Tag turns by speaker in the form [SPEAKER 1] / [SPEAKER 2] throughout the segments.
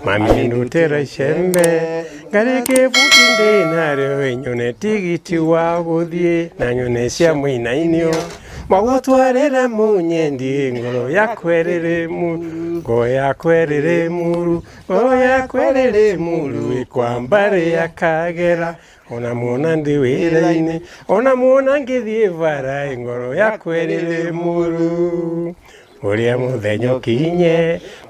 [SPEAKER 1] Mami ndutĩra icembe ngarĩke ibuti ndĩ narĩo, nyone tigiti wa gũthiĩ na nyone cia mũinainio magũtwarĩra mũnyendi. Ngoro yakwa ĩrĩrĩ muru, ngoro yakwa ĩrĩrĩ muru, ngoro yakwa ĩrĩrĩ muru, ĩkwa mbarĩ ya Kagera. Ona muona ndĩ wĩra-inĩ, ona muona ngĩthiĩ bara, ngoro yakwa ĩrĩrĩ muru. Ũrĩa mũthenya ũkinye,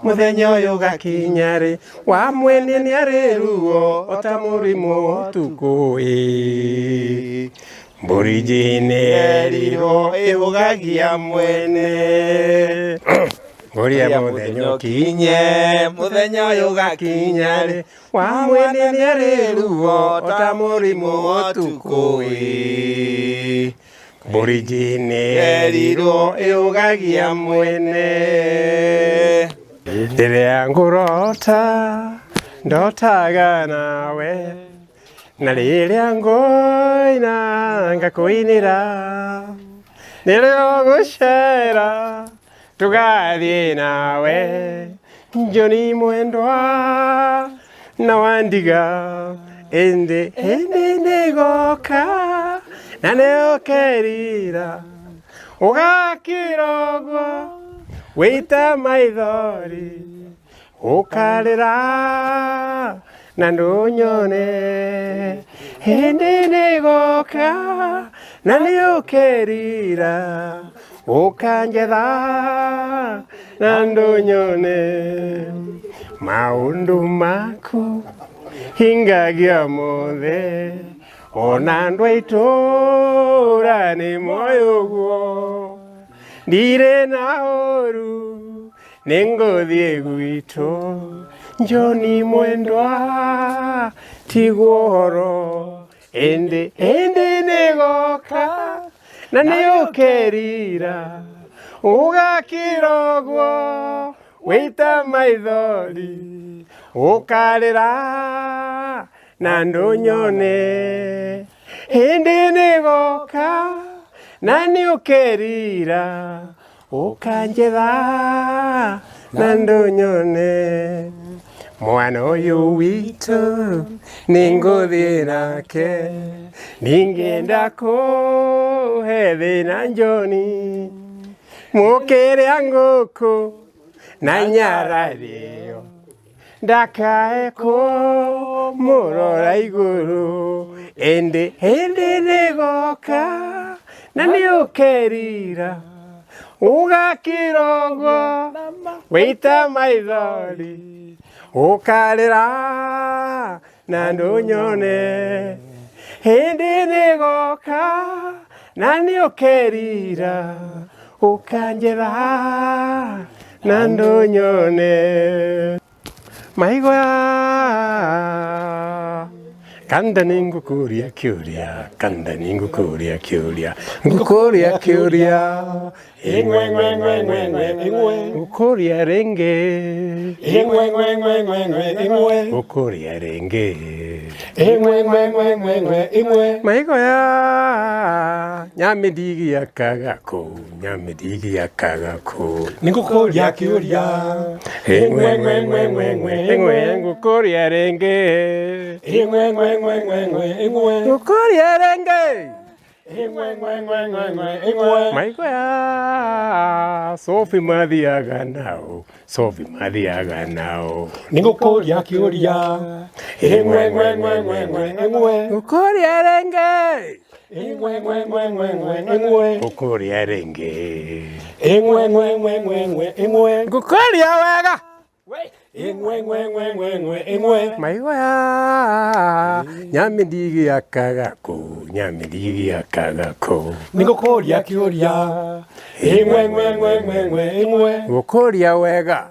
[SPEAKER 1] mũthenya ũyũ ũgakinya rĩ, wa mwene nĩ arĩ ruo o ta mũrimũ ũtukũ ĩ. Mbũri njĩne erirwo ĩhũgagia mwene. Ũrĩa mũthenya ũkinye, mũthenya ũyũ ũgakinya rĩ, wa mwene nĩ arĩ ruo o ta mũrimũ ũtukũ ĩ. Mbũri njĩne erirwo ĩhũgagia mwene. Rĩrĩa ngũrota ndotaga nawe, na rĩrĩa ngũina ngakũinĩra, nĩrĩo gũcera tũgathiĩ nawe, Njoni mwendwa na wandiga. Ĩndĩ ĩndĩ nĩgoka na nĩũkerira, ũgakira ũguo wĩite maithori, ũkarĩra na ndũnyone. Hĩndĩ nĩgoka na nĩũkerira, ũkanjetha na ndũnyone. Maũndũ maku hingagia mothe, ona andũ a itũũra nĩ moĩ ũguo. Ndirĩ na ũru, nĩngũthiĩ gwitũ, Njoni mwendwa, tiguo ũhoro. Ĩndĩ ĩndĩ nĩgoka na nĩũkerira, ũgakira ũguo wĩite maithori, ũkarĩra na ndũnyone. Hĩndĩ nĩgoka na nĩũkerira, ũkanjetha na ndũnyone. Mwana ũyũ witũ nĩngũthiĩ nake, ningĩenda kũhe thĩna Njoni. Mũkĩrĩa ngũkũ na nyararĩo, ndakae kũmũrora igũrũ. Ĩndĩ hĩndĩ nĩgoka na nĩũkerira, ũgakira ũguo wĩite maithori, ũkarĩra na ndũnyone. Hĩndĩ nĩgoka na nĩũkerira, ũkanjetha na ndũnyone. Maigua kanda nĩ ngũkũria kĩũria, kanda nĩ ngũkũria kĩũria, ngũkũria kĩũria.
[SPEAKER 2] Ingwe ngwe ngwe ngwe ngwe ingwe.
[SPEAKER 1] Ngũkũria rĩngĩ.
[SPEAKER 2] Ingwe ngwe ngwe ngwe ngwe ingwe.
[SPEAKER 1] Ngũkũria rĩngĩ.
[SPEAKER 2] Ingwe ngwe ngwe ngwe ngwe ingwe.
[SPEAKER 1] Maigua nyamĩndigi kagako, nyamĩndigi kagako.
[SPEAKER 2] Nĩngũkũria kĩũria.
[SPEAKER 1] Ingwe ngwe ngwe ngwe ngwe ingwe. Ngũkũria rĩngĩ.
[SPEAKER 2] Ingwe ngwe ngwe ngwe ngwe ingwe.
[SPEAKER 1] Ngũkũria rĩngĩ.
[SPEAKER 2] Ingwe ngwe ngwe ngwe ngwe ingwe.
[SPEAKER 1] Maigua Sophie mathiaga nao, Sophie mathiaga nao.
[SPEAKER 2] Nĩngũkũria kĩũria. Ingwe ngwe ngwe ngwe ngwe ingwe.
[SPEAKER 1] Ngũkũria rĩngĩ.
[SPEAKER 2] Ingwe ngwe ngwe ngwe ngwe ingwe.
[SPEAKER 1] Ngũkũria rĩngĩ.
[SPEAKER 2] Ingwe ngwe ngwe ngwe ngwe ingwe.
[SPEAKER 1] Ngũkũria wega.
[SPEAKER 2] Ingwe ngwe ngwe ngwe ngwe ingwe.
[SPEAKER 1] Maigua nyamĩndigi kagako, nyamĩndigi kagako.
[SPEAKER 2] Nĩngũkũria kĩũria. Ingwe ngwe ngwe ngwe ngwe ingwe.
[SPEAKER 1] Ngũkũria wega.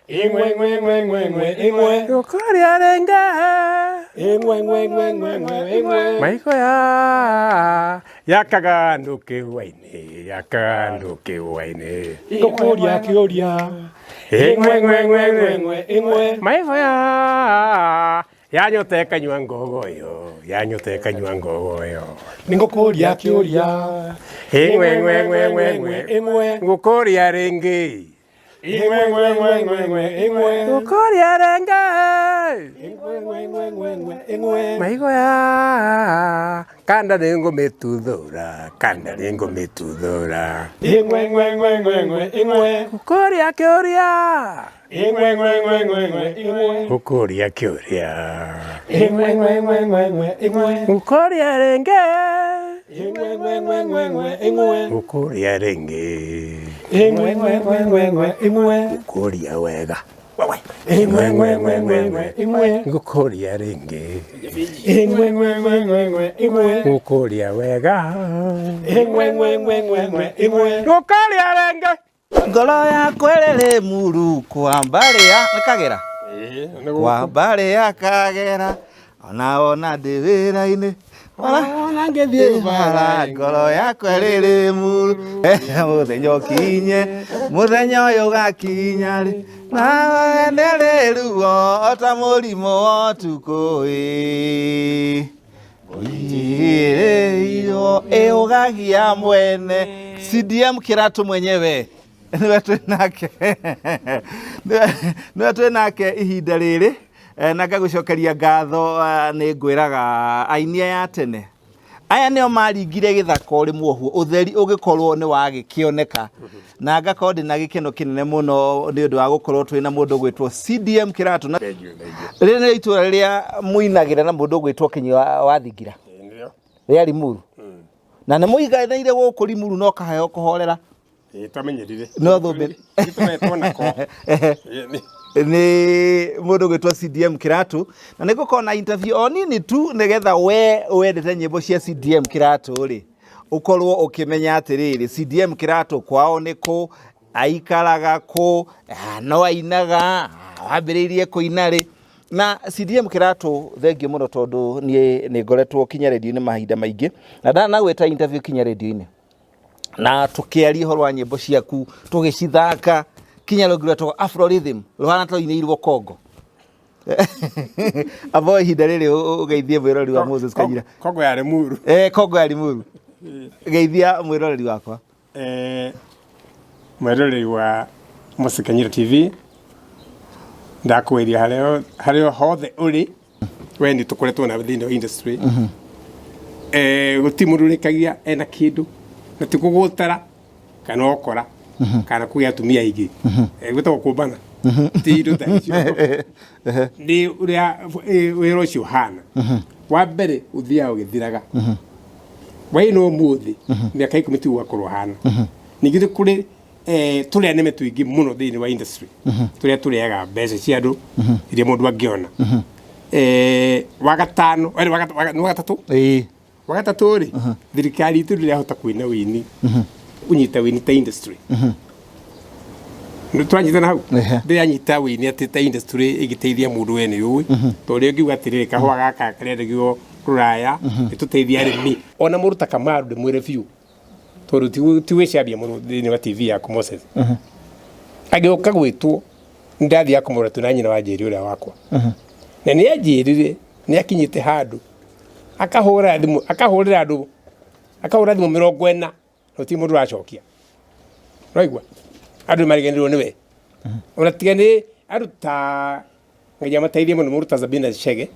[SPEAKER 2] Ingwe ngwe ngwe ngwe ngwe ingwe.
[SPEAKER 1] Ngũkũria rĩngĩ.
[SPEAKER 2] Ingwe ngwe ngwe ngwe ngwe ingwe.
[SPEAKER 1] Maigua yakaga andũ kĩhũa-inĩ, yakaga andũ kĩhũa-inĩ.
[SPEAKER 2] Nĩngũkũria kĩũria. Ingwe ngwe ngwe ngwe ngwe ingwe.
[SPEAKER 1] Maigua yanyota ĩkanyua ngogoyo, yanyota ĩkanyua ngogoyo.
[SPEAKER 2] Nĩngũkũria kĩũria.
[SPEAKER 1] Ingwe ngwe ngwe ngwe ngwe
[SPEAKER 2] ingwe.
[SPEAKER 1] Ngũkũria rĩngĩ.
[SPEAKER 2] Ingwe ngwe ngwe ngwe ngwe ingwe.
[SPEAKER 1] Ngũkũria rĩngĩ.
[SPEAKER 2] Ingwe ngwe ngwe ngwe ngwe ingwe.
[SPEAKER 1] Maigo ya kanda nĩngũmĩtuthũra, kanda nĩngũmĩtuthũra.
[SPEAKER 2] Ingwe ngwe ngwe ngwe ngwe ingwe.
[SPEAKER 1] Ngũkũria kĩũria.
[SPEAKER 2] Ingwe ngwe ngwe ngwe ngwe ingwe.
[SPEAKER 1] Ngũkũria kĩũria.
[SPEAKER 2] Ingwe ngwe ngwe ngwe ngwe ingwe.
[SPEAKER 1] Ngũkũria rĩngĩ.
[SPEAKER 2] Ingwe ngwe ngwe ngwe ngwe ingwe.
[SPEAKER 1] Ngũkũria rĩngĩ.
[SPEAKER 2] Ingwe ngwe ngwe ngwe ngwe ingwe.
[SPEAKER 1] Ngũkũria wega.
[SPEAKER 2] Ingwe ngwe ngwe ngwe ngwe ingwe.
[SPEAKER 1] Ngũkũria rĩngĩ.
[SPEAKER 2] Ingwe ngwe ngwe ngwe ngwe ingwe.
[SPEAKER 1] Ngũkũria wega.
[SPEAKER 2] Ingwe ngwe ngwe ngwe ngwe ingwe.
[SPEAKER 1] Ngũkũria rĩngĩ.
[SPEAKER 3] Ngoro yakwa ĩrĩrĩ muru kwa mbarĩ ya nĩ Kagera, kwa mbarĩ ya Kagera, ona wona ndĩ wĩra-inĩ,
[SPEAKER 1] Ona ngĩthiĩ
[SPEAKER 3] bara ngoro yakwa ĩrĩrĩ muru. Mũthenya ũkinye, mũthenya ũyũ ũgakinya rĩ, nawe nĩrĩ ruo o ta mũrimũ wa ũtukũ ĩ. Ĩrĩirwo ĩũgagia mwene. CDM Kĩratũ mwenyewe nĩwe twĩ nake, nĩwe twĩ nake ihinda rĩrĩ. Na ngagũcokeria ngatho. Nĩ ngwĩraga aini aya tene aya nĩo maringire gĩthaka ũrĩ muohuo ũtheri ũgĩkorwo nĩ wagĩkĩoneka, na ngakorwo ndĩna gĩkeno kĩnene mũno nĩ ũndũ wa gũkorwo twĩna mũndũ ũgwĩtwo CDM Kĩratũ. Na rĩrĩ nĩ itũra rĩrĩa mũinagĩra na mũndũ ũgwĩtwo Kĩnyua wa Thingira rĩa Limuru, na nĩ mũiganĩire gũkũ Limuru no kaheo kũhorera.
[SPEAKER 1] Twamenyerire.
[SPEAKER 3] No thũmbĩ.
[SPEAKER 1] Tũmetwo nako.
[SPEAKER 3] Nĩ mũndũ ũgwĩtwo CDM Kĩratũ, na nĩ ngũkorwo na interview o nini tu nĩgetha we wendete nyĩmbo cia CDM Kĩratũ rĩ, ũkorwo ũkĩmenya atĩrĩrĩ, CDM Kĩratũ kwao nĩ kũ, aikaraga kũ, no ainaga, wambĩrĩirie kũina rĩ. Na CDM Kĩratũ, thengiũ mũno tondũ niĩ nĩ ngoretwo kinya redio-inĩ mahinda maingĩ, na ndanagwĩta interview kinya redio-inĩ na tũkĩaria ũhoro wa nyĩmbo ciaku, tũgĩcithaka kinya rũngĩ rwetagwo Afro Rhythm rũhana ta rũinĩirwo Congo. Abo ihinda rĩrĩ ũgeithie mwĩroreri wa Moses Kanyira.
[SPEAKER 1] Kongo ya Limuru.
[SPEAKER 3] Kongo ya Limuru, geithia mwĩroreri wakwa.
[SPEAKER 1] Mwĩroreri wa Moses Kanyira TV, ndakwĩria harĩa hothe ũrĩ, we nĩ tũkoretwo na thĩinĩ wa industry. Gũtirĩ mũndũ ũrĩkagia ena kĩndũ na ti kũgũtara kana ũkora kana kũgĩa atumia aingĩ. Gwĩtagwo kũmbana, ti indo ta icio, nĩ ũrĩa wĩra ũcio ũhana. Wa mbere ũthiaga ũgĩthiraga, waina ũmũthĩ, mĩaka 10 tiguo ũgakorwo ũhana. Ningĩ nĩ kũrĩ tũrĩa nĩme tũingĩ mũno thĩinĩ wa industry, tũrĩa tũrĩaga mbeca cia andũ iria mũndũ angĩona. Wa gatano, nĩ wa gatatũ. Wa gatatũ rĩ, thirikari itũ ndĩrahota kũina wĩini, ũnyita wĩini ta industry. Nĩ twanyitana hau? Ndĩranyita wĩini atĩ ta industry ĩgĩteithia mũndũ, we nĩ ũĩ tondũ rĩngĩ ngiuga atĩrĩrĩ, kahũa gaka karendagio rũraya ĩtũteithia arĩmi, ona mũndũ ta Kamaru ndĩmwĩre biũ tondũ ti gwĩcambia mũno thĩinĩ wa TV yaku Moses, agĩũka gwĩtwo ndathiaga kũmũrora tu na nyina wa Njĩri ũrĩa wakwa, na nĩ anjĩrire nĩ akinyĩte handũ akahũra thimũ, akahũrĩra andũ, akahũra thimũ 40 na gũtirĩ mũndũ ũracokia. Ũraigua andũ nĩ mariganĩrwo nĩwe, ona tiga nĩ andũ ta Ngai amateithie mũno, mũndũ ta Sabina Chege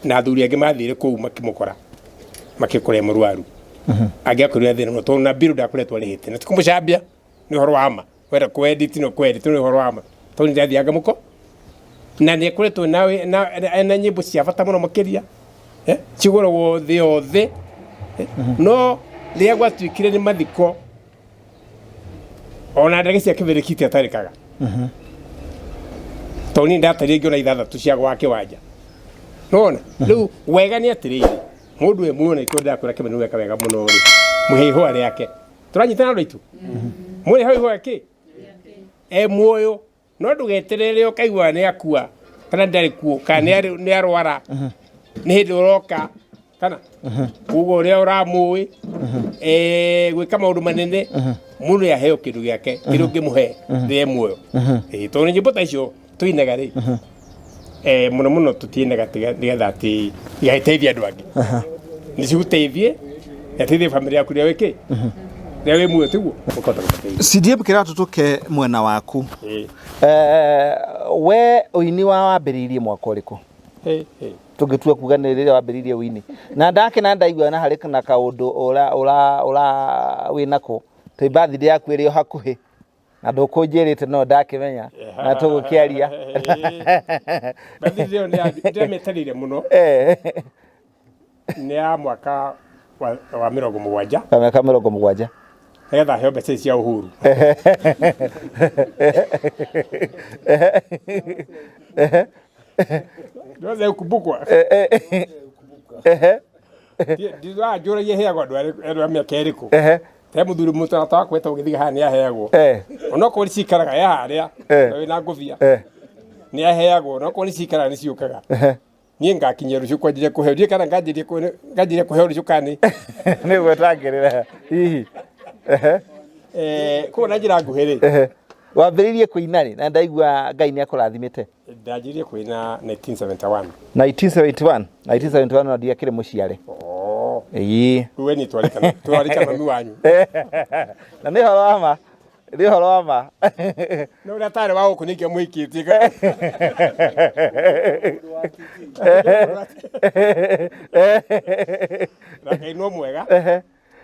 [SPEAKER 1] na athuri angĩ mathire kũu makĩmũkora, makĩkora e mũrwaru, angĩakorire thĩna mũno tondũ na biru ndakoretwo arĩhĩte. Na ti kũmũcambia, nĩ ũhoro wa ma, wenda kwendit no kwendit, nĩ ũhoro wa ma tondũ nĩ ndathiaga mũko na nĩ akoretwo na nyĩmbo cia bata mũno makĩria, cigũragwo thĩ yothe. No rĩrĩa gwatuĩkire nĩ mathiko, ona ndege cia kĩbĩrĩki atarĩkaga, tondũ niĩ ndatarire ngĩona 6 cia gwa kĩwanja. Nona rĩu wega nĩ atĩrĩrĩ, mũndũ we muoyo na iko ndakwĩra kĩmani weka wega mũno rĩ, mũhe ihũa rĩake. Tũranyitana andũ aitũ, mũrĩ hau, ihũa kĩ e muoyo, no ndũgeterere ũkaigua nĩ akua kana ndarĩ kuo kana nĩ arwara nĩ hĩndĩ ũroka kana kuga ũrĩa ũramũĩ gwĩka maũndũ manene. Mũndũ nĩ aheo kĩndũ gĩake kĩrĩa ũngĩmũhe rĩrĩa e muoyo. Tondũ nyĩmbo ta icio tũinaga rĩ, mũno mũno tũtiinaga nĩgetha atĩ igagĩteithia andũ angĩ, nĩ cigũteithie, yateithie bamĩrĩ yaku ĩrĩa wĩkĩ. Rĩrĩa wĩ muoyo tiguo ũkahota kũmateithia.
[SPEAKER 3] CDM Kĩratũ, tũke mwena waku.
[SPEAKER 1] Ĩĩ.
[SPEAKER 3] We ũini wa wambĩrĩirie mwaka ũrĩkũ?
[SPEAKER 1] Hey, hey.
[SPEAKER 3] Tũngĩtua kuga nĩ rĩrĩa wambĩrĩirie ũini, na ndakena ndaigua na harĩ na kaũndũ ũra ũra ũra wĩnako twĩ birthday yaku ĩrĩ o hakuhĩ na ndũkũnjĩrĩte, no ndakĩmenya na tũgũkĩaria.
[SPEAKER 1] Birthday ĩyo ndĩramĩetereire mũno. Nĩ ya mwaka wa 70.
[SPEAKER 3] Wa mĩaka 70.
[SPEAKER 1] Nĩgetha heo mbeca ici cia Uhuru. Ndiweza kukumbukwa. Ndiranjũragia heagwo andũ a mĩaka ĩrĩkũ. He mũthuri mũtata wakwa wetagwo Gĩthiga haha nĩ aheagwo. Onokorwo nĩ cikaraga e harĩa na wĩna ngũbia nĩ aheagwo, onokorwo nĩ cikaraga nĩ ciũkaga. Niĩ ngakinyia rũciũ kwanjĩrĩria kũheo, ndiũĩ kana nganjĩrĩria kũheo rũciũ kana nĩ
[SPEAKER 3] nĩ gwetangĩrĩra hihi.
[SPEAKER 1] Koguo na njĩra nguhĩ rĩ,
[SPEAKER 3] Wambĩrĩirie kũina rĩ, na ndaigua Ngai nĩ akũrathimĩte?
[SPEAKER 1] Ndanjĩrĩirie kũina 1971.
[SPEAKER 3] 1971, 1971, no ndiakĩrĩ mũciare.
[SPEAKER 1] Oh.
[SPEAKER 3] Ĩĩ.
[SPEAKER 1] Rĩu we nĩ twarĩkana mami wanyu.
[SPEAKER 3] Na nĩ ũhoro wa ma, nĩ ũhoro wa ma.
[SPEAKER 1] No ũrĩa atarĩ wa gũkũ nĩkĩo mũhikĩtie. Na Ngai no mwega.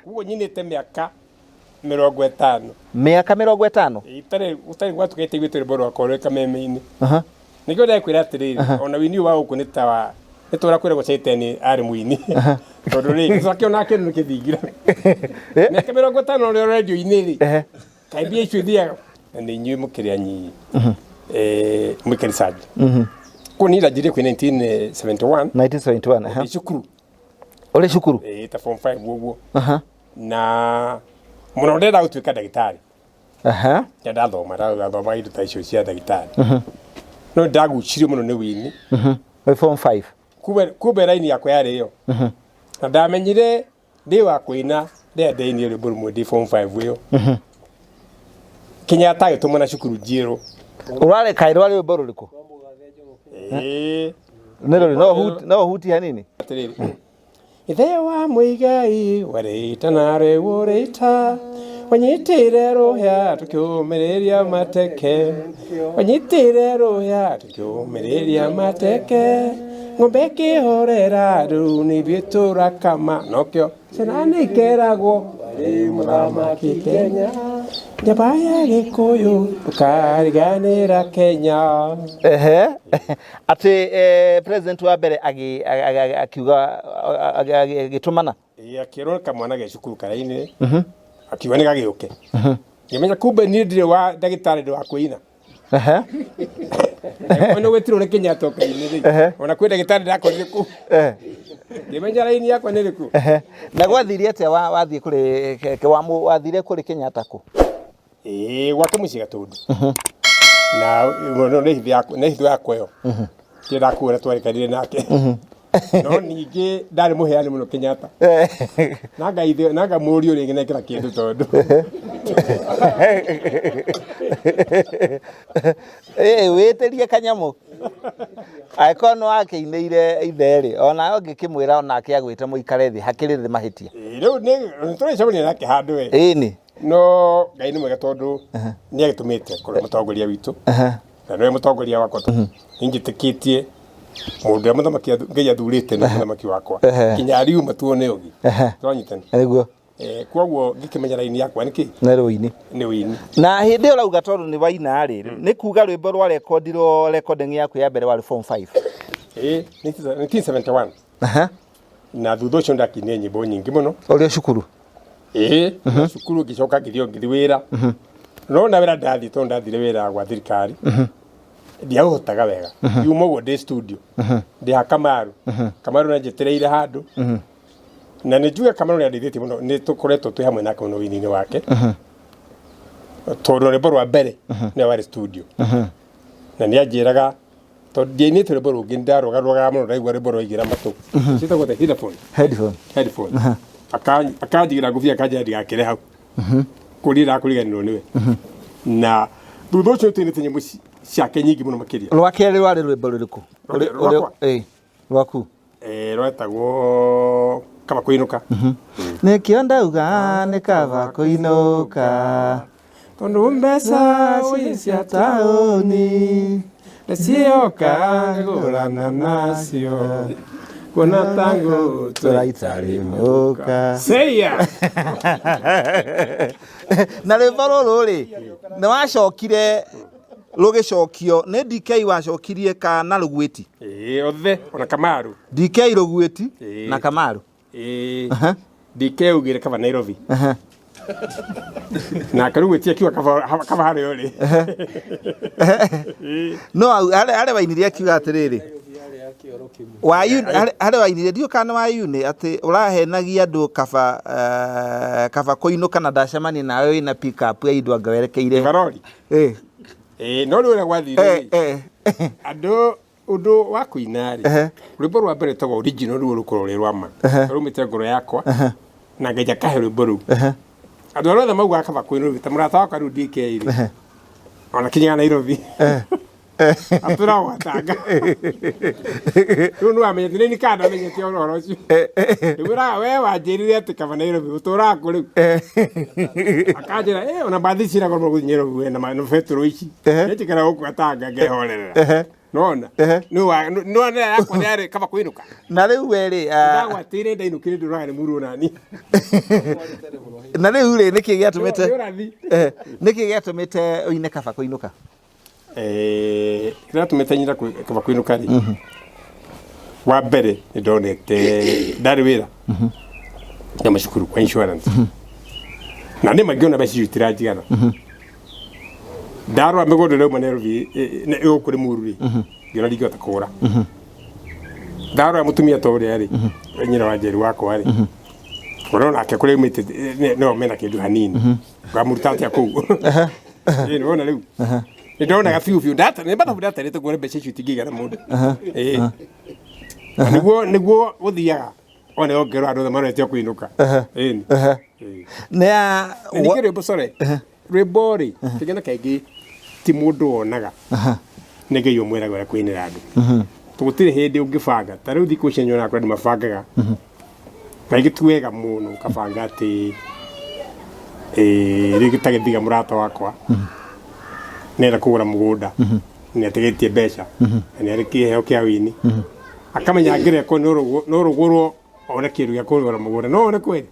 [SPEAKER 1] Koguo nyinĩte mĩaka 50.
[SPEAKER 3] Mĩaka 50.
[SPEAKER 1] Itarĩ ũtarĩ gwatuka itaiguĩte rwĩmbo rwakwa rwĩ kameme-inĩ. Nĩkĩo ndakwĩra atĩrĩrĩ, ona wini ũyũ wa gũkũ nĩ ta wa nĩ ta ũrĩa kwĩragwo Caitani arĩ mũini, tondũ rĩ gĩcakĩo nake nĩ kĩthingira mĩaka 50 ũrĩa rendio-inĩ rĩ, kaĩ mbia icio ithiaga na nĩ inyuĩ mũkĩrĩ anyinyi mwĩke research. Koguo niĩ ndanjirie kwĩ 1971.
[SPEAKER 3] 1971, aha.
[SPEAKER 1] Ndĩ cukuru.
[SPEAKER 3] Ũrĩ cukuru?
[SPEAKER 1] Ĩĩ, ta form 5 ũguo. Na mũno ndenda gũtuĩka ndagĩtarĩ. Na ndathoma ndathomaga indo ta icio cia ndagĩtarĩ, no ndagucirio mũno nĩ wini.
[SPEAKER 3] Wĩ form 5.
[SPEAKER 1] Kumbe raini yakwa yarĩ ĩyo, na ndamenyire ndĩ wa kũina rĩrĩa ndainire rwĩmbo rũmwe ndĩ form 5 ĩyo. Kenyatta agĩtũmwo na cukuru njiĩrũ.
[SPEAKER 3] Ũrarĩ kaĩ rwarĩ rwĩmbo rũrĩkũ?
[SPEAKER 1] Ĩĩ.
[SPEAKER 3] Nĩ rũrĩ no ũhutie hanini?
[SPEAKER 1] Atĩrĩrĩ, ithe wa Mũigai warĩita na rĩu ũrĩita, wanyitire rũhĩa tũkĩũmĩrĩria mateke, wanyitire rũhĩa tũkĩũmĩrĩria mateke, ng'ombe ĩkĩhorera, rĩu nĩ ithuĩ tũrakama, nokĩo ciana nĩ ikeragwo warĩ mũthamaki Kenya, njamba ya Gĩkũyũ, ndũkariganĩra Kenya.
[SPEAKER 3] Ehe, atĩ president wa mbere akiuga agĩtũmana.
[SPEAKER 1] Ĩĩ, akĩrwo kamwana ge cukuru karainĩ, akiuga nĩ gagĩũke. Ngĩmenya kumbe niĩ ndirĩ wa ndagĩtarĩ, ndĩ wa kũina. Ona gwĩtirwo nĩ Kenyatta ũkainĩ rĩ, ona kwĩ ndagĩtarĩ ndakorire kũu. Ngĩmenya raini yakwa nĩ ĩrĩkũ.
[SPEAKER 3] Na gwathire atĩa wathiĩ kũrĩ wathire kũrĩ Kenyatta kũ?
[SPEAKER 1] Ĩĩ, gwake mũciĩ Gatũndũ. Na no nĩ hitho yakwa, nĩ hitho yakwa ĩyo. Ndirĩ ndakuona twarĩkanire nake. No ningĩ ndarĩ mũheani mũno Kenyatta. Na ngaithe na ngamũrio rĩngĩ nekĩra kĩndũ tondũ.
[SPEAKER 3] Wĩtĩrie kanyamũ angĩkorwo nĩ wakĩinĩire ithe rĩ, ona ũngĩkĩmwĩra onake agwĩte mũikare thĩ hakĩrĩ thĩ mahĩtia.
[SPEAKER 1] Ĩĩ, rĩu nĩ tũracemania nake handũ we.
[SPEAKER 3] Ĩni.
[SPEAKER 1] No Ngai nĩ mwega tondũ nĩ agĩtũmĩte kũrĩ mũtongoria witũ. Na nĩwe mũtongoria wakwa. Nĩ njĩtĩkĩtie mũndũ ũrĩa mũthamaki Ngai athurĩte nĩ mũthamaki wakwa. Kinya ariuma tuone ũngĩ. Tũranyitana.
[SPEAKER 3] Nĩguo.
[SPEAKER 1] Koguo ngĩkĩmenya raini yakwa nĩ kĩ?
[SPEAKER 3] Nĩ rũini.
[SPEAKER 1] Nĩ wĩini.
[SPEAKER 3] Na hĩndĩ ĩyo ũrauga tondũ nĩ waina rĩ, nĩ kuga rwĩmbo rwa rekondirwo, recording yaku ya mbere warĩ form 5?
[SPEAKER 1] Ĩĩ, 1971. Na thutha ũcio ndakinie nyĩmbo nyingĩ mũno.
[SPEAKER 3] Ũrĩ o cukuru?
[SPEAKER 1] Ĩĩ, na cukuru ngĩcoka ngĩthiĩ ngĩthiĩ wĩra. No na wĩra ndathiĩ, tondũ ndathire wĩra gwa thirikari, ndiaũhotaga wega. Yuma ũguo ndĩ studio. Ndĩ ha Kamaru. Kamaru nĩanjĩtĩrĩire handũ. Na nĩ njuge Kamaru nĩandeithĩtie mũno, nĩ tũkoretwo twĩ hamwe nake mũno wĩini-inĩ wake. Tondũ rwĩmbo rwa mbere nĩwe warĩ studio. Na nĩanjĩraga tondũ ndiainĩte rwĩmbo rũngĩ, ndarũgarũgaga mũno ndaigua rwĩmbo rwaigĩra matũ. Ciĩtagwo the headphone.
[SPEAKER 3] Headphone.
[SPEAKER 1] Headphone. Akanjigĩra ngũbia, akanjĩra ndigakĩre hau. Kũria ndakũriganĩrwo nĩwe. Na thutha ũcio tũinĩte nyĩmbo ciake nyingĩ mũno makĩria.
[SPEAKER 3] Rwa kerĩ rwarĩ rwĩmbo rũrĩkũ?
[SPEAKER 1] Rwakwa?
[SPEAKER 3] Ĩĩ, rwaku.
[SPEAKER 1] Rwetagwo Kaba kũinũka.
[SPEAKER 3] Nĩkĩo ndauga nĩ kaba kũinũka.
[SPEAKER 1] Tondũ mbeca ci cia taũni ndacioka ngũrana nacio kuona tangu
[SPEAKER 3] Tũraitarĩmũka.
[SPEAKER 1] Seia.
[SPEAKER 3] Na rwĩmbo rũrũ rĩ, nĩ wacokire rũgĩcokio nĩ DK wacokirie kana Rũgwĩti?
[SPEAKER 1] Ĩĩ, othe ona Kamaru.
[SPEAKER 3] DK Rũgwĩti na Kamaru.
[SPEAKER 1] Ĩĩ. DK augire kaba Nairobi. Nake Rũgwĩti akiuga kaba harĩa ũrĩ.
[SPEAKER 3] No harĩa wainirie akiuga atĩrĩrĩ, harĩa wainirie ndiũĩ kana nĩ wayuni atĩ ũrahenagia andũ kaba kaba kũinũka na ndacemania nawe wĩna pick up ya indo anga werekeire.
[SPEAKER 1] Barori. Ĩĩ, no rĩu ũrĩa gwathire rĩ, andũ ũndũ wa kũina rĩ, rwĩmbo rwa mbere rwĩtagwo original ruo rũkorwo rwĩ rwa ma, rumĩte ngoro yakwa na Ngai akahe rwĩmbo rũu. Andũ arĩa othe maugaga kaba kũinũka ta mũrata wakwa rĩu DK rĩ, ona kinyaga Nairobi atũraga gwatanga rĩu nĩwamenyete nĩ kana ndamenyete ũhoro ũcio. Ndĩmwĩraga we wanjĩrire atĩ kaba Nairobi ũtũraga kũ rĩu? Akanjĩra ona mbathi ciragwo gũthiĩ Nairobi we na betũrũ ici nĩnjikara gũkũ gatanga ngehorerera. Nona nĩwona yakwa yarĩ kaba kũinũka.
[SPEAKER 3] Na rĩu we rĩ,
[SPEAKER 1] ndagwatĩire ndainũkire ndũraga nĩ mũruo nani.
[SPEAKER 3] Na rĩu rĩ, nĩkĩ gĩatũmĩte nĩkĩ gĩatũmĩte ũine kaba kũinũka?
[SPEAKER 1] Kĩrĩa gĩatũmĩte nyine kaba kũinũka rĩ, wa mbere nĩ ndonete ndarĩ wĩra na macukuru kwa insurance na nĩ mangĩona mbeca icio itiranjigana. Ndarora mĩgũnda ĩrĩa ĩrauma Nairobi ĩgũkũ Limuru rĩ, ngĩona ndingĩhota kũgũra. Ndarora mũtumia ta ũrĩa rĩ, nyina wa Njeri wakwa rĩ, ũrona nake kũrĩa aumĩte no mena kĩndũ hanini, ngamũruta atĩa kũu? Ĩĩ nĩwona rĩu nĩ ndonaga biũ biũ nĩ mathabu ndatarĩte kuona mbeca icio itingĩigana mũndũ. Ĩĩ nĩguo nĩguo gũthiaga one ongerwo andũ othe marorete o kũinũka. Ĩĩ ningĩ rwĩmbo sorry rwĩmbo rĩ kaingĩ na kaingĩ ti mũndũ wonaga nĩ Ngai ũmwĩraga ũrĩa kũinĩra andũ. Gũtirĩ hĩndĩ ũngĩbanga ta rĩu thikũ ici nyonaga kũrĩ andũ mabangaga kaingĩ ti wega mũno ũkabanga atĩ rĩngĩ ta gĩthiga mũrata wakwa nĩarenda kũgũra mũgũnda nĩ atigĩtie mbeca na nĩ arĩ kĩheo kĩa wĩini akamenya angĩrekwo no rũgũrwo one kĩndũ gĩa kũgũra mũgũnda no one kweli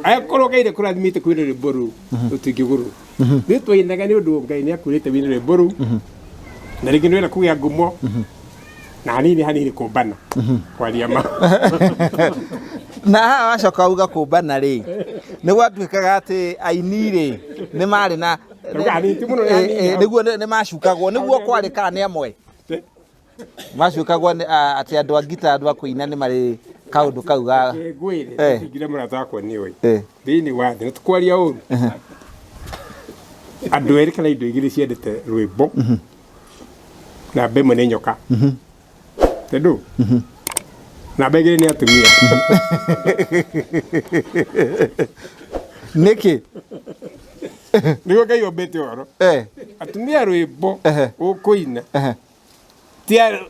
[SPEAKER 1] akorwo Ngai ndakũrathimĩte kwĩna rwĩmbo rũu rũtingĩgũrwo. Nĩ twainaga nĩ ũndũ Ngai nĩ akwĩrĩte wĩine rwĩmbo rũu na rĩngĩ nĩ ũrenda kũgĩa ngumo na hanini hanini kũmbana kwaria ma.
[SPEAKER 3] Na haha wacoka uga kũmbana rĩ, nĩ gwatuĩkaga atĩ aini rĩ nĩ marĩ na nĩguo nĩ macukagwo nĩguo kwarĩ kana nĩ amwe macukagwo atĩ andũ a ngita andũ a kũina nĩ marĩ kaũndũ kau ga
[SPEAKER 1] ngwĩre ngire mũrata wakwa nĩ ũĩ thĩinĩ wa thĩ tũkwaria ũru andũ erĩ kana indo igĩrĩ ciendete rwĩmbo namba ĩmwe nĩ nyoka tondũ namba igĩrĩ nĩ atumia.
[SPEAKER 3] Nĩkĩ?
[SPEAKER 1] Nĩguo Ngai ombĩte ũhoro. Atumia rwĩmbo ũkũina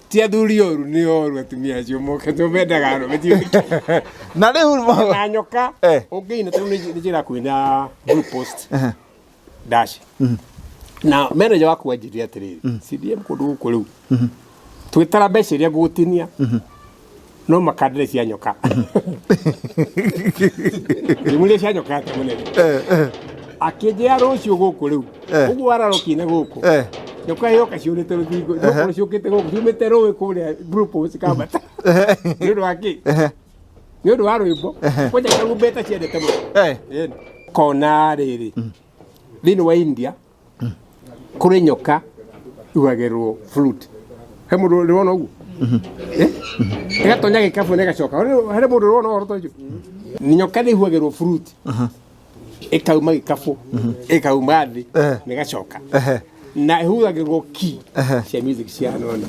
[SPEAKER 1] ti athuri oru nĩ oru atumia acio moke to mendaga arũme ti
[SPEAKER 3] na rĩu
[SPEAKER 1] na nyoka ũngĩina tondũ nĩ njĩra kũina blue post dash na manager waku anjĩrire atĩrĩrĩ CDM kũndũ gũkũ rĩu twĩtara mbeca iria ngũgũtinia no makandĩre cia nyoka ngĩmũria cia nyoka atĩa mũnene akĩnjĩra rũciũ gũkũ rĩu ũguo wararokine gũkũ nyoka yoka ciũrĩte rũthingo nyoka ciũkĩte gũkũ ciumĩte rũĩ kũrĩa blue post kambata nĩ ũndũ wa kĩ nĩ ũndũ wa rwĩmbo kwanja karumbeta ciendete mũno kona rĩrĩ thĩinĩ wa India kũrĩ nyoka ihuhagĩrwo flute he mũndũ ũrona ũguo ĩgatonya gĩkabũ na ĩgacoka harĩ mũndũ ũrona ũhoro ta ũcio nyoka nĩ ihuhagĩrwo flute ĩkauma gĩkabũ ĩkauma thĩ na ĩgacoka na ĩhuhagĩrwo key cia music cia nona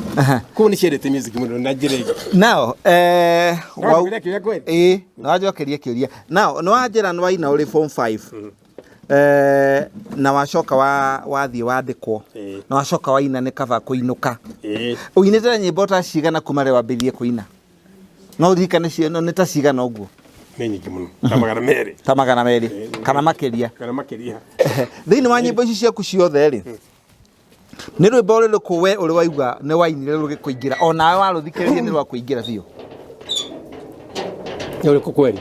[SPEAKER 1] kũu nĩ ciendete music mũno na njĩra ĩngĩ.
[SPEAKER 3] Nao ĩĩ nĩ wanjokeria kĩũria. Nao nĩ wanjĩra nĩ waina ũrĩ form 5 na wacoka wathiĩ wandĩkwo na wacoka waina nĩ kaba kũinũka. Ũinĩte nyĩmbo ta cigana kuma rĩrĩa wambĩrĩirie kũina? No ũririkane nĩ ta cigana ũguo?
[SPEAKER 1] Nĩ nyingĩ mũno, ta 200.
[SPEAKER 3] Ta 200 kana makĩria.
[SPEAKER 1] Kana makĩria.
[SPEAKER 3] Thĩinĩ wa nyĩmbo ici ciaku ciothe rĩ, nĩ rwĩmbo rũrĩkũ we ũrĩ waigua nĩ wainire rũgĩkũingĩra, o nawe warũthikĩrĩria nĩ rwakũingĩra biũ?
[SPEAKER 1] Nĩ ũrĩkũ kweri?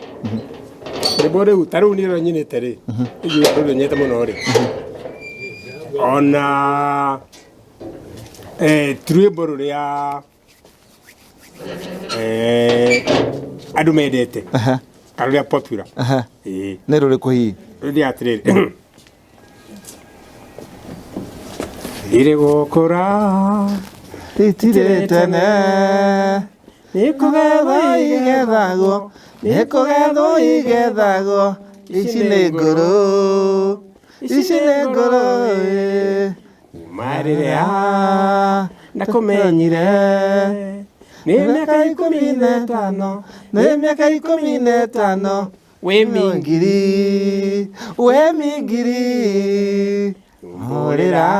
[SPEAKER 1] Rwĩmbo rĩu ta rĩu nĩ nyinĩte rĩ, inyuĩ rũrũ nyete mũno rĩ, ona ti rwĩmbo rũrĩa andũ mendete kana rũrĩa popular. Ĩĩ.
[SPEAKER 3] Nĩ rũrĩkũ hihi?
[SPEAKER 1] Rũthiaga atĩrĩrĩ: irĩ gũkũra
[SPEAKER 3] itirĩ tene,
[SPEAKER 1] nĩ
[SPEAKER 3] kũgethwo igethagwo, nĩ kũgethwo igethagwo, ici nĩ ngũrũ, ici nĩ ngũrũ ĩ.
[SPEAKER 1] Marĩrĩa ndakũmenyire nĩ mĩaka 15,
[SPEAKER 3] nĩ mĩaka 15,
[SPEAKER 1] wĩ mingĩ
[SPEAKER 3] ngiri, wĩ mingiri, hũrĩra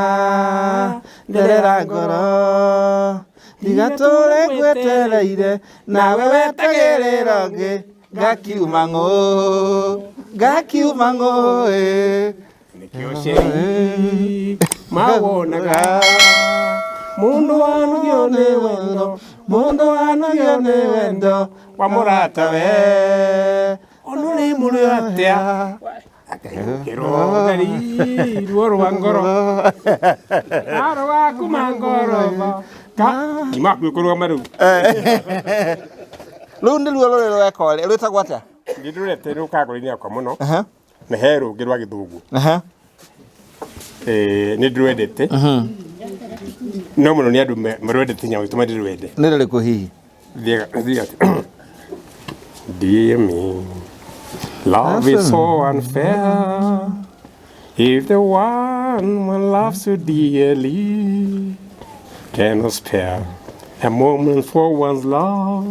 [SPEAKER 3] nderera ngoro, ndigatũre ngwetereire, nawe wetagĩrĩra ũngĩ, ngakiuma ng'ũ, ngakiuma ng'ũ ĩ.
[SPEAKER 1] Nĩkĩo ceri mawonaga mũndũ wanogio nĩ wendo,
[SPEAKER 3] mũndũ wanogio nĩ wendo
[SPEAKER 1] wa mũratawe, ona ũrĩ mũrĩ atĩa, akaihũkĩrwo theri ruo rwa ngoro karo gaku mangoroba nyuma hakuhĩ kũrũgama rĩu.
[SPEAKER 3] Rũu nĩruo rũrĩ rweka ũrĩa rwĩtagwo atĩa?
[SPEAKER 1] Nĩ ndũrete rũkaga ngoro-inĩ yakwa mũno. Na he rũngĩ rwa gĩthũngũ. Nĩ ndĩrwendete no mũno, nĩ andũ marwendete nyamũ itũma ndĩrwende.
[SPEAKER 3] Nĩ rũrĩkũ hihi?
[SPEAKER 1] Thiaga. Dear me, love is so unfair. If the one one loves so dearly cannot spare a moment for one's love,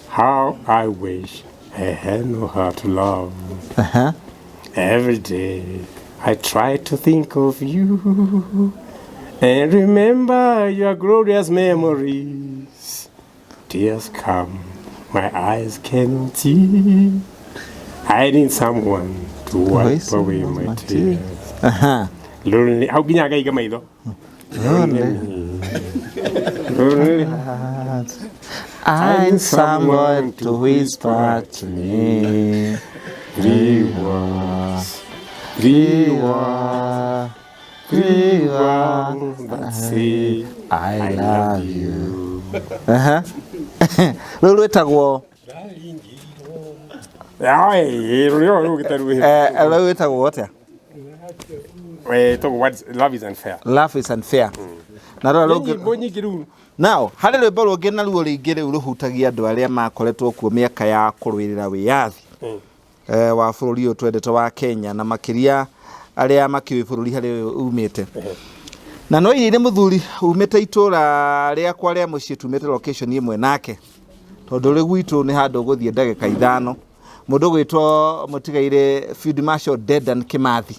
[SPEAKER 1] how I wish I had no heart to love. Every day I try to think of you and remember your glorious memories. Tears come, my eyes cannot see. I need someone to wipe away my tears. Lonely, hau nginya ngaiga maitho. Lonely me. Lonely.
[SPEAKER 3] I need someone to whisper to me.
[SPEAKER 1] Three words, three words, three words that say
[SPEAKER 3] I love you. Aha. Rũu rwĩtagwo
[SPEAKER 1] Ai, rũrĩa rũu gĩtarĩ.
[SPEAKER 3] Rũu rwĩtagwo atĩa?
[SPEAKER 1] Togwo Love is Unfair.
[SPEAKER 3] Love is Unfair. Na rũrĩa rũngĩ?
[SPEAKER 1] Nyĩmbo nyingĩ rĩu.
[SPEAKER 3] Now, harĩ rwĩmbo rũngĩ naruo rĩngĩ rĩu rũhutagia andũ arĩa makoretwo kuo mĩaka ya kũrũĩrĩra wĩyathi wa bũrũri ũyũ twendete wa Kenya, na makĩria arĩa makĩũĩ bũrũri harĩa umĩte. Na no inĩire mũthuri umĩte itũra rĩakwa rĩa mũciĩ, tumĩte location ĩmwe nake, tondũ rĩ gwitũ nĩ handũ ũgũthiĩ ndagĩka 5, mũndũ gwĩtwo mũtigaire Field Marshal Dedan Kimathi,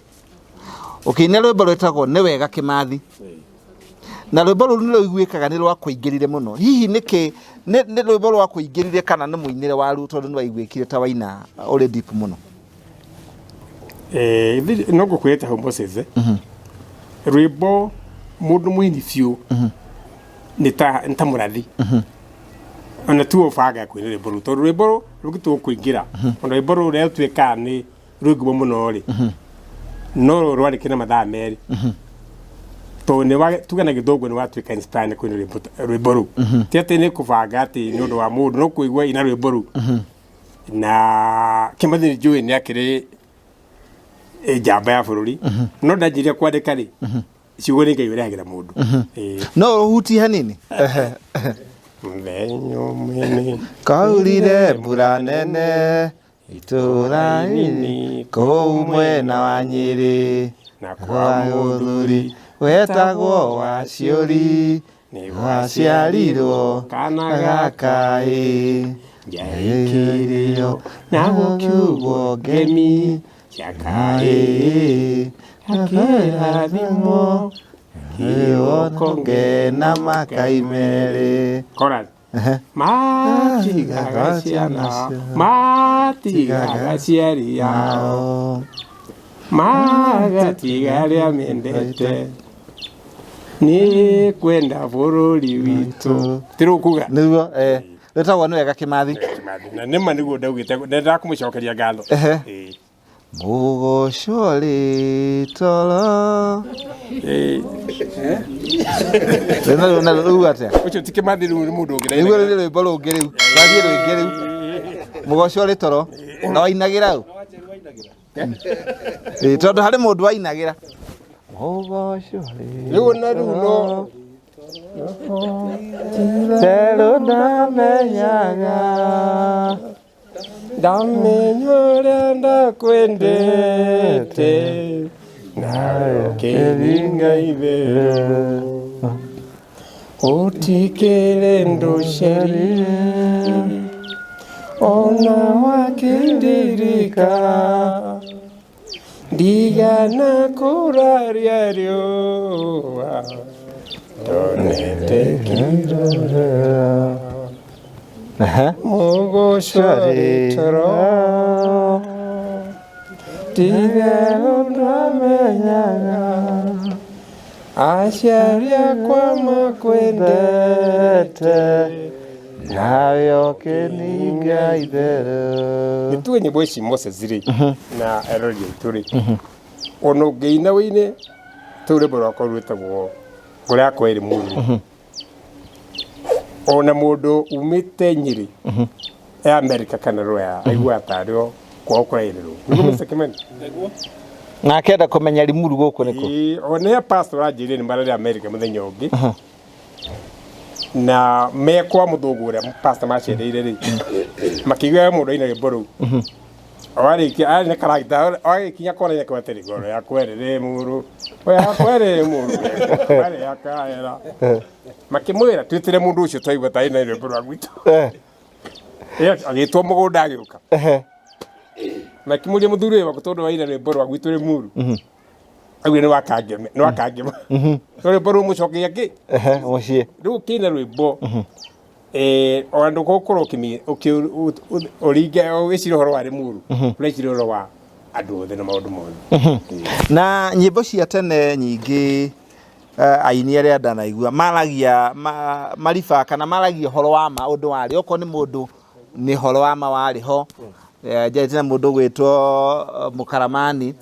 [SPEAKER 3] ũkĩina rwĩmbo rwĩtagwo Nĩ Wega Kĩmathi, na rwĩmbo rũu nĩ rũiguĩkaga nĩ rwa kũingĩrire mũno. Hihi nĩkĩ nĩ rwĩmbo rwa kũingĩrire, kana nĩ mũinĩre waruo, tondũ nĩ waiguĩkire ta waina ũrĩ deep mũno?
[SPEAKER 1] No ngũkwĩrĩte hau, Moses, rwĩmbo mũndũ mũini biũ nĩ ta mũrathi, ona tuo ũbanga kũina rwĩmbo rũu, tondũ rwĩmbo rũngĩtua kũingĩra, ona rwĩmbo rũrĩa rũtuĩkaga nĩ rwĩngũmo mũno rĩ, no rwarĩke na mathaa 2, tondũ nĩ tuge na gĩthũngũ nĩ watuĩka inspired nĩ kũina rwĩmbo rũu. Ti atĩ nĩ kũbanga atĩ nĩ ũndũ wa mũndũ, no kũigua ina rwĩmbo rũu. Na Kĩmathi nĩ njũĩ nĩ akĩrĩ njamba ya bũrũri, no ndanjirie kwandĩka rĩ, ciugo nĩ Ngai ũrehagĩra mũndũ.
[SPEAKER 3] No ũhutie hanini?
[SPEAKER 1] Mũthenya ũmwe nĩ
[SPEAKER 3] kaurire mbura nene itũra-inĩ kũu mwena wa Nyĩrĩ,
[SPEAKER 1] na
[SPEAKER 3] kwa
[SPEAKER 1] kwa
[SPEAKER 3] mũthuri wetagwo Waciũri
[SPEAKER 1] nĩ
[SPEAKER 3] gwaciarirwo
[SPEAKER 1] kana
[SPEAKER 3] gakaĩ,
[SPEAKER 1] njaĩkĩrĩo na gũkiugwo ngemi cia kaĩ, akĩrathimwo
[SPEAKER 3] kĩonge na makai merĩ.
[SPEAKER 1] Chorus. Matigaga ciana, matigaga aciari ao, magatiga arĩa mendete nĩ kwenda bũrũri witũ. Tirũkuga
[SPEAKER 3] Nĩguo eh wĩtagwo nĩ wega Kĩmathi.
[SPEAKER 1] Na nĩma nĩguo ndaugĩte ndendaga kũmũcokeria ngatho.
[SPEAKER 3] Ehe. Mũgocwo rĩtoro. Rĩu na rĩu atĩa?
[SPEAKER 1] Ũcio ti Kĩmathi, rĩu nĩ mũndũ ũngĩ.
[SPEAKER 3] Nĩguo rĩu nĩ rwĩmbo rũngĩ, rĩu twathiĩ rwĩngĩ rĩu. Mũgocwo rĩtoro na wainagĩra ũ? Ĩĩ, tondũ harĩ mũndũ wainagĩra mũgocwo.
[SPEAKER 1] Rĩu na rĩu no
[SPEAKER 3] Tero ndamenyaga.
[SPEAKER 1] Ndamenya ũrĩa ndakwendete nawe ũkĩringa itherũ ũtikĩrĩ ndũcerie ona wakĩndirika ndigana kũraria riũa ndonete kĩrora.
[SPEAKER 3] Ehe.
[SPEAKER 1] Mũgocwo rĩtoro titherũ ndamenyaga aciari akwa makwendete
[SPEAKER 3] nawe ũkĩninga itherũ.
[SPEAKER 1] Nĩ tuge nyĩmbo ici Moses rĩ na erori aitũ rĩ, ona ũngĩina wĩine tũu rwĩmbo rwakwa rwĩtagwo Ngoro Yakwa Ĩrĩ Mũru, ona mũndũ umĩte Nyĩrĩ ya Amerika kana Rũraya aiguaga tarĩo kwao kũrainĩrwo. Nĩguo, Mr. Kimani?
[SPEAKER 3] Na akenda kũmenya Limuru gũkũ nĩkũ.
[SPEAKER 1] Ĩĩ, ona ya pastor anjĩrire nĩ mararĩ Amerika mũthenya ũngĩ na me kwa mũthũngũ ũrĩa pastor macereire rĩ, makĩigua mũndũ aina rwĩmbo rũu. Warĩkia arĩ na karagita agĩkinya kona yakwa atĩrĩ, "Ngoro yakwa ĩrĩ Limuru, yakwa ĩrĩ Limuru, arĩ yakaera." Makĩmwĩra, "Twĩtĩre mũndũ ũcio twaigua ta aina rwĩmbo rwa gwitũ." Agĩtwo mũgũnda agĩũka. Makĩmũria, "Mũthuri ũyũ waku, tondũ waina rwĩmbo rwa gwitũ Limuru?" Augire nĩ wakangema, nĩ wakangema. No rwĩmbo rũu mũcokeria kĩ?
[SPEAKER 3] Ehe, mũciĩ.
[SPEAKER 1] Rĩu ũkĩina rwĩmbo o andũ gũkorwo ũringe wĩcirie ũhoro wa Limuru, ũreciria ũhoro wa andũ othe na maũndũ mothe.
[SPEAKER 3] Na nyĩmbo cia tene nyingĩ, aini arĩa ndanaigua maragia mariba kana maragia ũhoro wa ma, ũndũ warĩ, okorwo nĩ mũndũ nĩ ũhoro wa ma warĩ ho. Njarĩtie na mũndũ ũgwĩtwo Mũkaramani.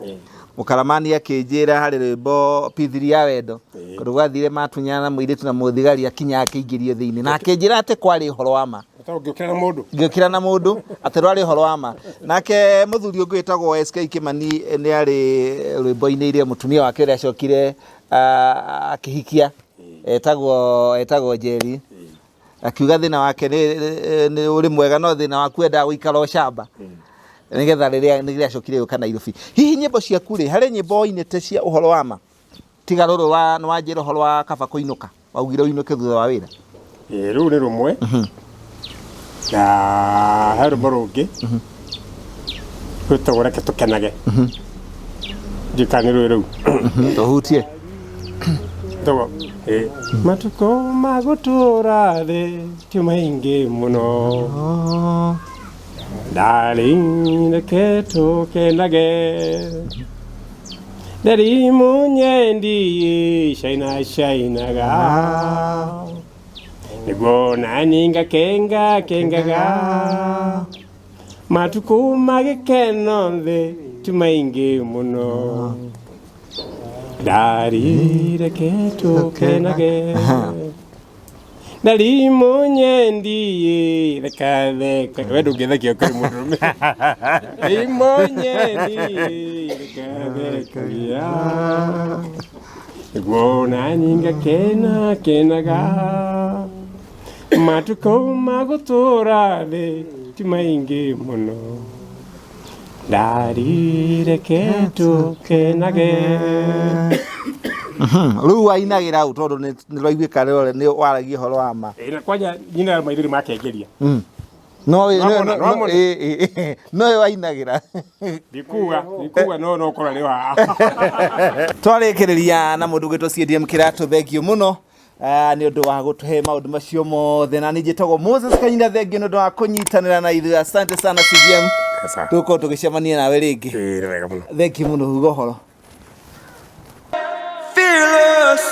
[SPEAKER 3] Mũkaramani akĩnjĩra harĩ rwĩmbo Pithiri ya Wendo, kũndũ gwathire matunyana na mũirĩtu na mũthigari akinya akĩingĩrio thĩinĩ, na akĩnjĩra atĩ kwarĩ ũhoro wa ma.
[SPEAKER 1] Ũngĩũkĩra na mũndũ.
[SPEAKER 3] Ngĩũkĩra na mũndũ atĩ rwarĩ ũhoro wa ma. Nake mũthuri ũngĩ wĩtagwo SK Kĩmani nĩ arĩ rwĩmbo-inĩ iria mũtumia wake ũrĩa acokire akĩhikia etagwo Njeri, akiuga thĩna wake nĩ ũrĩ mwega, no thĩna waku endaga gũikara ũcamba nĩgetha rĩrĩa nĩrĩa acokire gũka Nairobi. Hihi nyĩmbo ciaku rĩ, harĩ nyĩmbo woinĩte cia ũhoro wa ma tiga rũrũ wa nĩ wanjĩra ũhoro wa kaba kũinũka, waugire ũinũke thutha wa wĩra?
[SPEAKER 1] Ĩĩ, rũu nĩ rũmwe na he rwĩmbo rũngĩ rwĩtagwo Reke Tũkenage. Ndiũĩ kana nĩ rũĩ rũu.
[SPEAKER 3] Tũhutie.
[SPEAKER 1] Rwĩtagwo "Matukũ ma gũtũũra thĩ ti maingĩ mũno, darling, reke tũkenage, ndari munyendi shaina shainaga nĩguo nani ngakenga kengaga, matukũ ma gĩkeno thĩ ti maingĩ mũno, ndari reke tũkenage, ndari munyendi theka theka." We ndũngĩthekio kũrĩ mũndũrũme. "Ndari munyendi reka thekagia nĩguo nani ngakena kenaga, matukũ ma gũtũũra thĩ ti maingĩ mũno, ndari reke tũkenage."
[SPEAKER 3] Rĩu wainagĩra ũ, tondũ nĩ rwaiguĩka nĩ waragia ũhoro wa ma?
[SPEAKER 1] Ĩ, na kwanja nyina maithori makengeria.
[SPEAKER 3] No
[SPEAKER 1] Nwamona, nwamona.
[SPEAKER 3] No ĩ wainagĩra.
[SPEAKER 1] Ndikuga no korwo nĩ wa
[SPEAKER 3] Twarĩkĩrĩria na mũndũ gwĩtwo CDM Kĩratũ, thengio mũno. Nä å ndå wa gå tå he maå ndå macio mothe, na nä njätagwo Moses Kanyina, thengio nä å ndå wa kå nyitanä ra na ithuä. Asante sana, CDM.
[SPEAKER 1] Sawa.
[SPEAKER 3] Tå korwo tå gä cemania nawe rä ngä.
[SPEAKER 1] Ĩĩ, nĩ wega mũno.
[SPEAKER 3] Thengio må no, huga å horo.
[SPEAKER 4] Fearless.